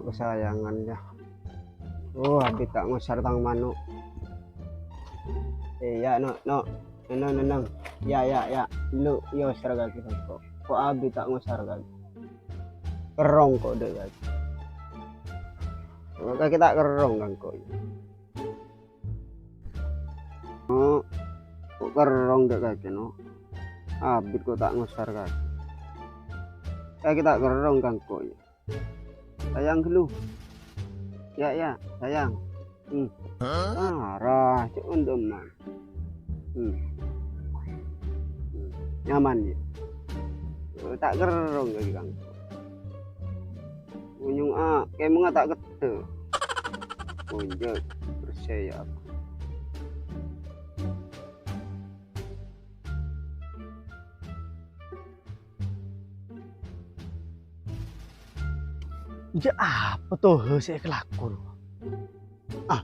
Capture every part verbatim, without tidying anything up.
Kesayangan, yâ. Oh, abit ta' ngosar tang mano'. Eh, yâ, No', No'. Nenang, nenang. Yâ, yâ, yâ. Lu, yâ, osar kakè sèngko'. Ko' abit ta' ngosar kakè. Kerrong ko' dâ' kakè. Kakè ta' kerrong kan ko'. Oh, ko' kerrong dâ' kakè, No'. Abit ko' ta' ngosar kakè. Kakè ta' kerrong kan ko'. Sayang ghâllu. Yâ, yâ, sayang. Hmm. Arah, cè' onḍem, man. Hmm. Hmm. Nyaman, yâ. Eh, ta' kerrong lagi, Kang. Onyong, ah, kemeng ta' keddhâ. Onjhâ, bersih, yâ. Jâ' apa Toha sè èkalako rowa? Ah.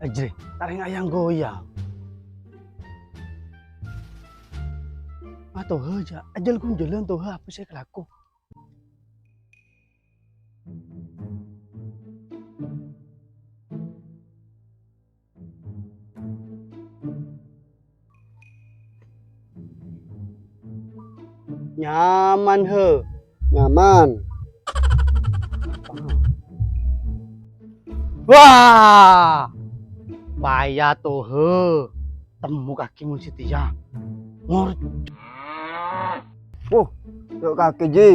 Ajri, tarèng ayang goyang. Ah, Toha jâ', ajhâl-ghunjhâlân Toha apa sè èkalako? Nyaman, he. Nyaman. Wah! Paya to, he. Temmo kakè mon satèya. Ngor- Wuh, yâ' kakè, Ji.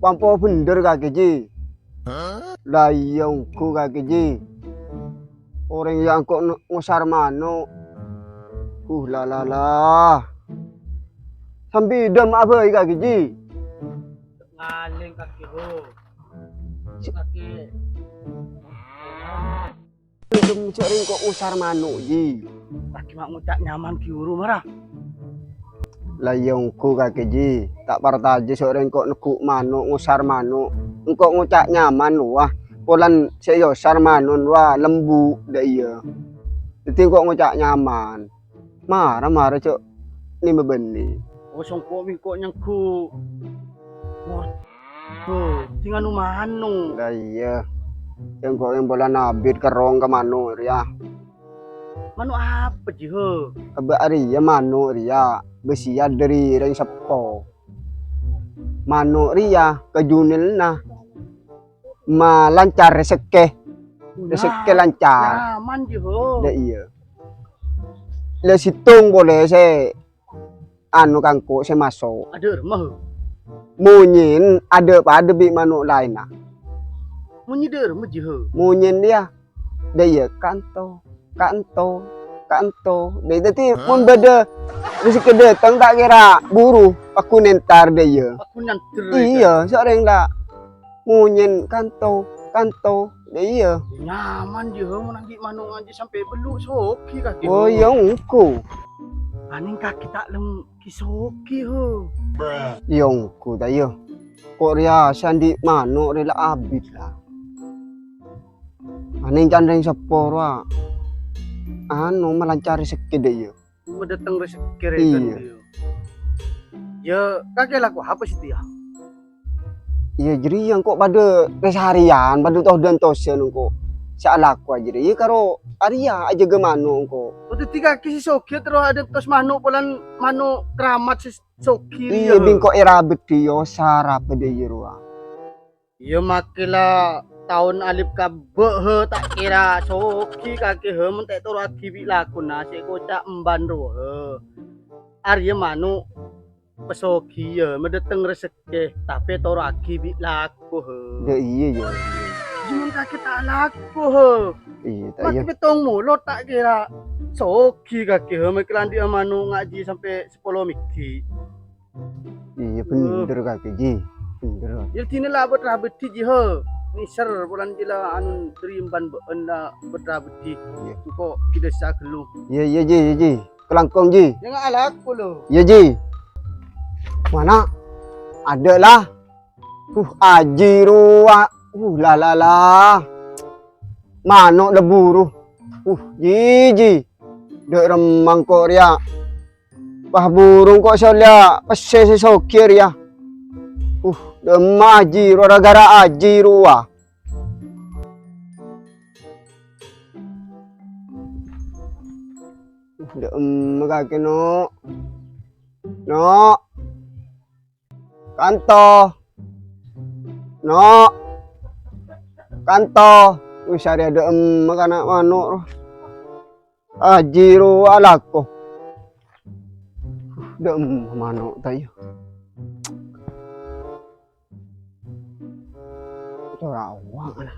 Pampo bhender kakè, Ji. La iyâ ongghu kakè, Ji. Orèng yâ' engko' n-, ngosar mano'. Huh, la, la, la. Sambi dâmma'a bhâi kakè, Ji. Ngalèng kakè, ho. Kakè. Dum sè rèng ko' ngosar mano', Ji. Lagi ma' ngoca' nyaman ghi' ghuru mara. La iyâ ongghu kakè, Ji. Ta' partajâ sè rèng ko' neggu' mano', ngosar mano'. Engko' ngoca' nyaman, wah. Polana sè èosar mano', wah, lembu', dâ' iyâ. Dhâddhi engko' ngoca' nyaman. Mara, mara, Cok. Nè mabânnè. Oh, songko' mèngko' nyangghu. Waduh, sènganu mano'. La iyâ. Sèngko' yang bola nabit kerrong ka mano' rèya. Mano' apa, Ji, ho? Abâ' arèya mano' rèya. Bâsiyâ dâri rèng seppo. Mano' rèya kajunelna. Ma-, lancar rezekke. Rezekke lancar. Nyaman, Ji, ho. Dâ' iyâ. La sèttong polè sè anu kangko' sè maso'. Adâ' remma, ho. Monyèn adâ' padâ bi' mano' laènna. Monyèn dâ' remma, Ji, ho. Monyèn rèya. Dâ' iyâ kanto, kanto, kanto. Dâ' dhâddhi mon bâdâ rezekke dâteng ta' kèra buru paggun entar dâ' iyâ. Paggun nyanter, iyâ, sarèng la. Monyèn kanto, kanto. Dâ' iyâ. Nyaman, Ji, ho, mon angghi' mano' nganjhi sampè' bellu' soghi kakè, ho. Oh, iyâ, ongghu. Anèng kakè ta' lem ghi' soghi, ho. Iyâ, ongghu ta' iyâ. Ko' rèya sè andi' mano' rè la abit la. Anèng can rèng seppo rowa. Anu, malancar rezekke dâ' iyâ. Madâteng rezekke rè kan, iyâ. Yâ, kakè lako apa satèya? Iyâ, jârèya engko' padâ kasarèyan, padâ todân-todân engko'. Sè alako jârèya karo arèya ajâgâ mano' engko'. Oh, dhâddhi kakè sè soghi terro adâ' tos mano' polana mano' keramat sè soghi rèya. Iyâ, bi' engko' èra bâddhi yâ, sara padâ iyâ rowa. Iyâ, makè la taon alèp kabbhi, he, ta' kèra soghi kakè, he, mon ta' ètoro'aghi bi' lakona sè èkoca' emban rowa, he. Arèya mano' pasoghi, yâ, madâteng rezekke, tapè ètoro'aghi bi' lako, he. Yâ, iyâ, yâ. Iyâ, mon kakè ta' lako, he. Iyâ, ta' iyâ. Makè pèttong molot ta' kèra soghi kakè, he, makè la andi'â mano' ngajhi sampè' sapolo mèghi'. Iyâ, bhender kakè, Ji. Bhender. Yâ, dina la bât-rabâddhi, Ji, he. Nèser, polana jâ la anu, dâri emban bâ'ân la bât-rabâddhi. Iyâ. Engko' ghi' dâssa ghâllu. Iyâ, iyâ, Ji, iyâ, Ji. Kalangkong, Ji. Yâ, nga' alako, lo. Iyâ, Ji. Mana? Adâ' la. Uh, ajhi rowa. Uh, la, la, la. Mano' la buru. Uh, Ji, Ji. Dâ' remma engko' rèya. Wah, burung ko' sè ollèya pèssè sè soghi rèya. Uh, Dâ'emma ajhi rowa, gara-gara ajhi rowa. Dâ'emma kakè, No'. No'. Kanto. No'. Kanto. Wis, arèya dâ'emma kana' mano' rowa. Ajhi rowa alako. Dâ'emma mano' ta' iyâ. Tora awak ana.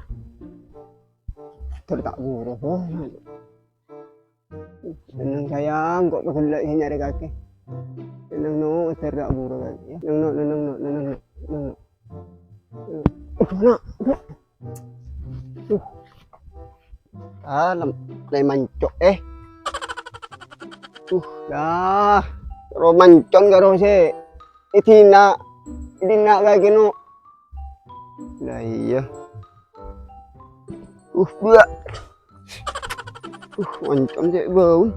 Tor ta' buru, Bu. Neng sayang, kok pagella' sè nyarè kakè. Neng, No', tor ta' buru kakè. Neng, No', neng, No', neng, No', neng, No'. Aduh, anak, aduh. Duh. Ah, lem-, lè manco', eh. Duh, dah. Ro manco' karo sè. È dinna', è dinna' kakè, No'. Lah iyâ. Uh, bâ. Uh, manco' cè' bâu.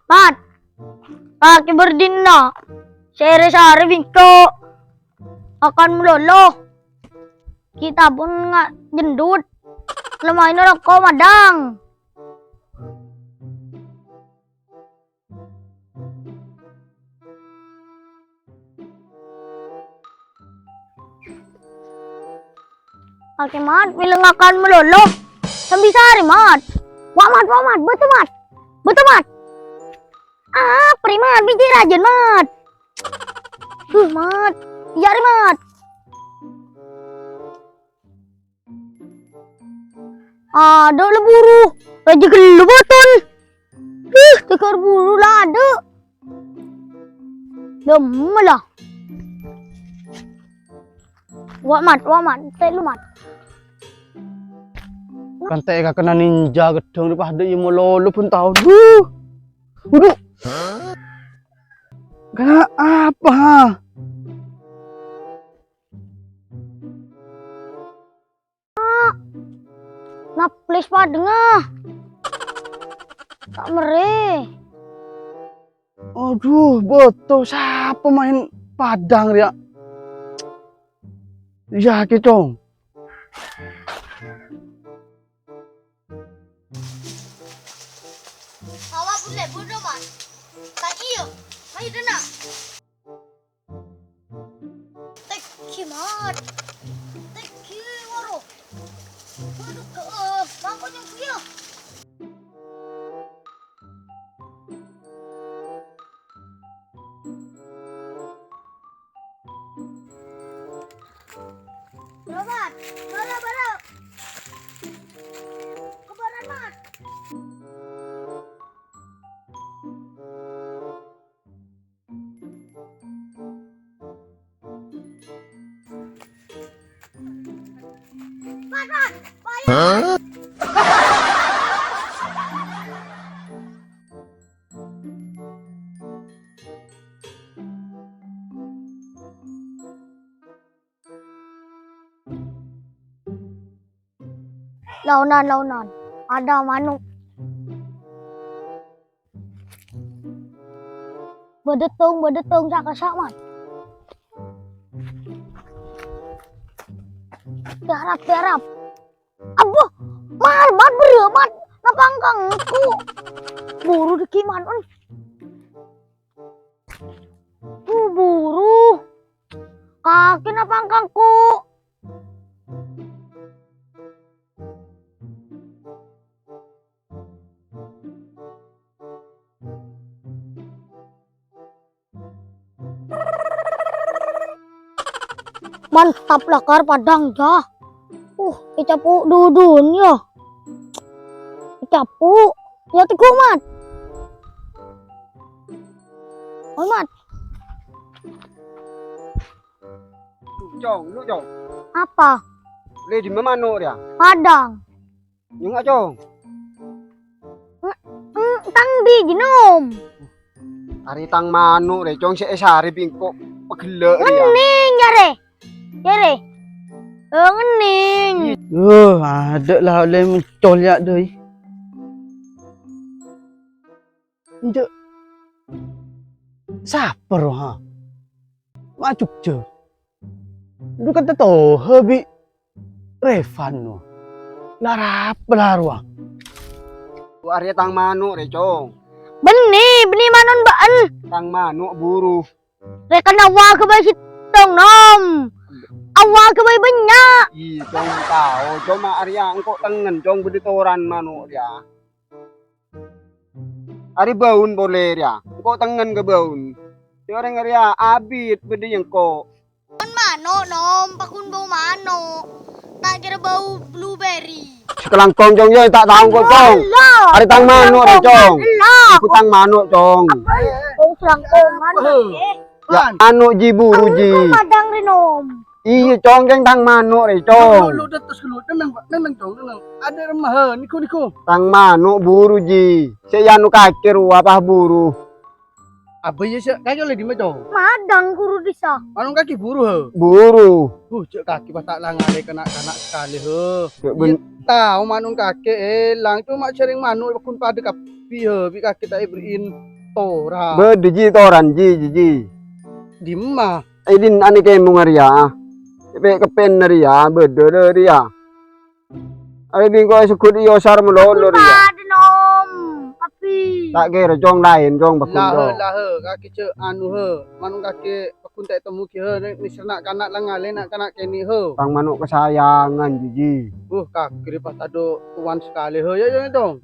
Mat, kakè bârdhinna, sèrè-sarè bingko, akan malolo, kita pun nga-, jendut, lemaina roko madang. Oke, Mat, bilâ ngakan malolo. Sambi sarè, Mat. Wa', Mat, wa', Mat, bâto, Mat. Bâto, Mat. Ah, pri, Mat, biji rajin, Mat. Huh, Mat. Iyâ, rè, Mat. Adâ' la buru, rajâ ghâllu bâton. Ih, tegar buru la adâ'. Dâ'emma la. Wa', Mat, wa', Mat, tè' lu, Mat. Kan tè' kakèna ninja ghedhâng rè padâ iyâ malolo bân tao. Duh. Waduh. Kena apa, ha? Naplis padângnga. Ta' merrè. Aduh, bâto, sapa maèn padang rèya? Iyâ, Kècong. Awa' bulâ buru, Mat. Ta' iyâ, mayu dâna. Tèngghi, Mat. Tèngghi, waro. Waduh, eh, mangko nyengkuyâ. Bârâ, Mat. Bârâ, bârâ. Kabârân, Mat. Laonan, laonan. Adâ' mano'. Bâdâ tong, bâdâ tong, sa'-kassa', Mat. Tiarap, tiarap. Abbâ, Mat, Mat, bârâ, Mat. Napa engko'? Buru dâggi' mano'. Uh, buru. Kakè napa engko'? Mantap lakar padang, yâ. Uh, ècapo' dudun, yâ. Ècapo'. Yâ, teggu', Mat. Oi, Mat. Cong, lu, Cong. Apa? Lè dimma mano' rèya? Padang. Nyongnga', Cong. Mm, mm, tang bi' jhi, Nom. Arè tang mano' rè, Cong, sè èsarè bi' engko' pagellâ' rèya. Ngennèng, jârè. Jârè. Eh, ngennèng. Eh, adâ' la ollè mencol yâ, doi. Enjâ'. Sapa rowa? Ma' Jogja. Dhu kantha toha bi' Revan, no. La rapa la rowa? Arèya tang mano' rè, Cong. Bânnè, bânnè mano'na bâ'en. Tang mano' buru. Rè kan awwa ghâbây sèttong, Nom. Awwa ghâbây bânnya'. Iyâ, Cong, tao. Coma arèya engko' tengngen, Cong, bâdâ toran mano' rèya. Arè bâun polè rèya. Engko' tengngen ka bâun. Sè orèng rèya abit bâdâ è engko'. Bâun mano', Nom, paghun bâu mano'. Ta' kèra bâu blueberry. Sakalangkong, Cong, yâ, ta' tao engko', Cong. Arè tang mano' rè, Cong. Engko' tang mano', Cong. Apa? Oh, selangkongan, eh. Yâ, anu, Ji, buru, Ji. Engko' madang rè, Nom. Iyâ, Cong, kèng tang mano' rè, Cong. Lu, lu, terus lu, tenang, Pak. Tenang, Cong, tenang. Adâ' remma, he, nèko, nèko. Tang mano' buru, Ji. Sè èanu kakè rowa pas buru. Apa yâ, sè kakè ollè dimma, Cong? Madang ghuru dhisa. Mano' kakè buru, he? Buru. Huh, jhâ' kakè pas ta' la ngalè ka na'-kana' sakalè, he. Jhâ' bân- Iyâ, tao mano' kakè èlang, coma jhâreng mano' paghun padâ kabbhi, he, bi' kakè ta' èberri'in toran. Bâdâ, Ji, toran, Ji, Ji, Ji. Dimma? È dinna' nè kemmongnga rèya. Pè'-keppè'na rèya, bâdâ dâ' rèya. Arè bi' engko' èsegghut èyosar malolo rèya. Padâ, Nom. Kabbhi. Ta' kèra, Cong, laèn, Cong, paghun, Cong. Lahe, lahe, kakè jhâ' anu, he. Mano' kakè paghun ta' ètemmo ghi, he. Nè-, nèser na'-kana' la ngalè na'-kana' kènè', he. Tang mano' kasayangan, Ji, Ji. Wuh, kakè rè pas tadâ' towan sakalè, he. Yâ, yâ, Cong.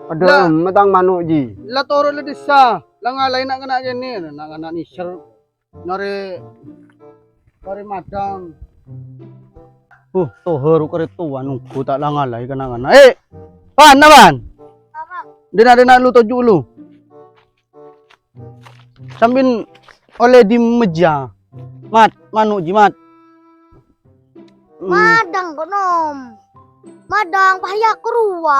Adâ' emma tang mano', Ji. La toro' la dhisa. La ngalè na'-kana' kènè', na'-kana' nèser. Nyarè, nyarè madang. Huh, toha ru karè towa nongghu ta' la ngalè ka na'-kana'. Eh, Pan, Pan. Apa? Dina-dina lu toju' lu. Sampèyan ollè dimma jiyâ. Mat, mano' jiyâ, Mat. Hmm. Madang, kok, Nom. Madang, pas yâ rowa.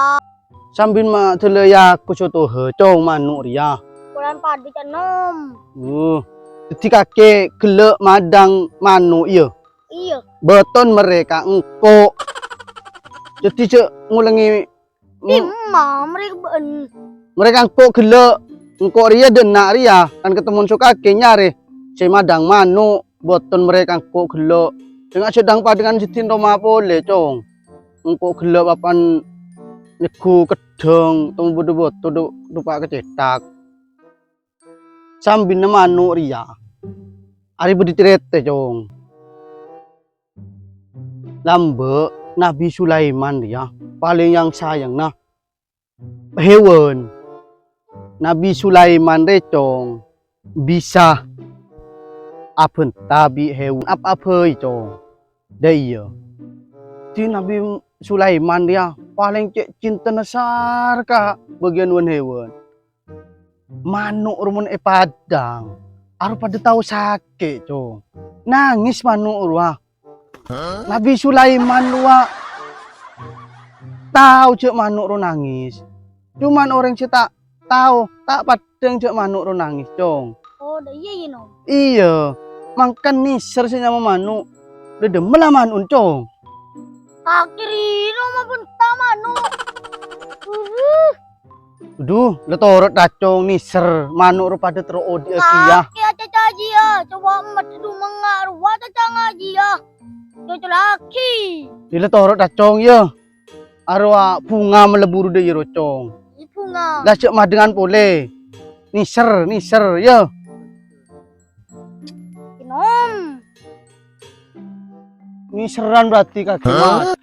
Sampèyan ma' dâlâ yâ ko sotoha, Cong, mano' rèya. Polana padâ, Cong, Nom. Uh, dhâddhi kakè ghellâ' madang mano', iyâ? Iyâ. Bâton marè ka engko'. Dhâddhi jhâ' ngolangè, mm. Dimma marè ka bâ'en? Marè ka engko' ghellâ'. Engko' rèya dâ' enna' rèya, kan katemmon so kakè nyarè sè madang mano'. Bâton marè ka engko' ghellâ'. Sènga' sè dhâng-padhângan seddhin roma polè, Cong. Engko' ghellâ' papan nyegghu keddhâng, temmo bâdâ bâto du-, dupa' kacèthak. Sambina mano' rèya. Arè bâdâ carèta, Cong. Lambâ' Nabbhi Sulaiman rèya palèng yang-sayangnga hewan. Nabbhi Sulaiman rè, Cong, bisa abhânta bi' hewan apa-apa bhâi, Cong. Dâ' iyâ. Dhi Nabbhi Sulaiman rèya palèng cè' cintana sar ka bâgiyân wan-hewan. Mano' rowa mon èpadhâng, arowa padâ tao sakè', Cong. Nangès mano' rowa. Nabbhi Sulaiman rowa tao jhâ' mano' rowa nangès. Coma orèng sè ta' tao, ta' paddhâng jhâ' mano' rowa nangès, Cong. Oh, dâ' iyâ, iyâ, Nom. Iyâ, mangkana nèser sè nyama mano'. Dâ' dimma la mano'na, Cong? Kakè rèya, Nom, abhânta mano'. Uhuh. Dhu, la toro' ta', Cong, nèser mano' rowa padâ terro odi'â kèya. Kakè acaca jiyâ, coba emmet dhu mengnga' rowa acaca nga' jiyâ. Cocolaghi. Dhi la toro' ta', Cong, yâ. Arowa bhunga malebbur dâ' iyâ ro, Cong. Iyâ, bhunga. La jhâ' madhângan polè. Nèser, nèser, yâ. Nom. Nèserran berarti kakè, Mat.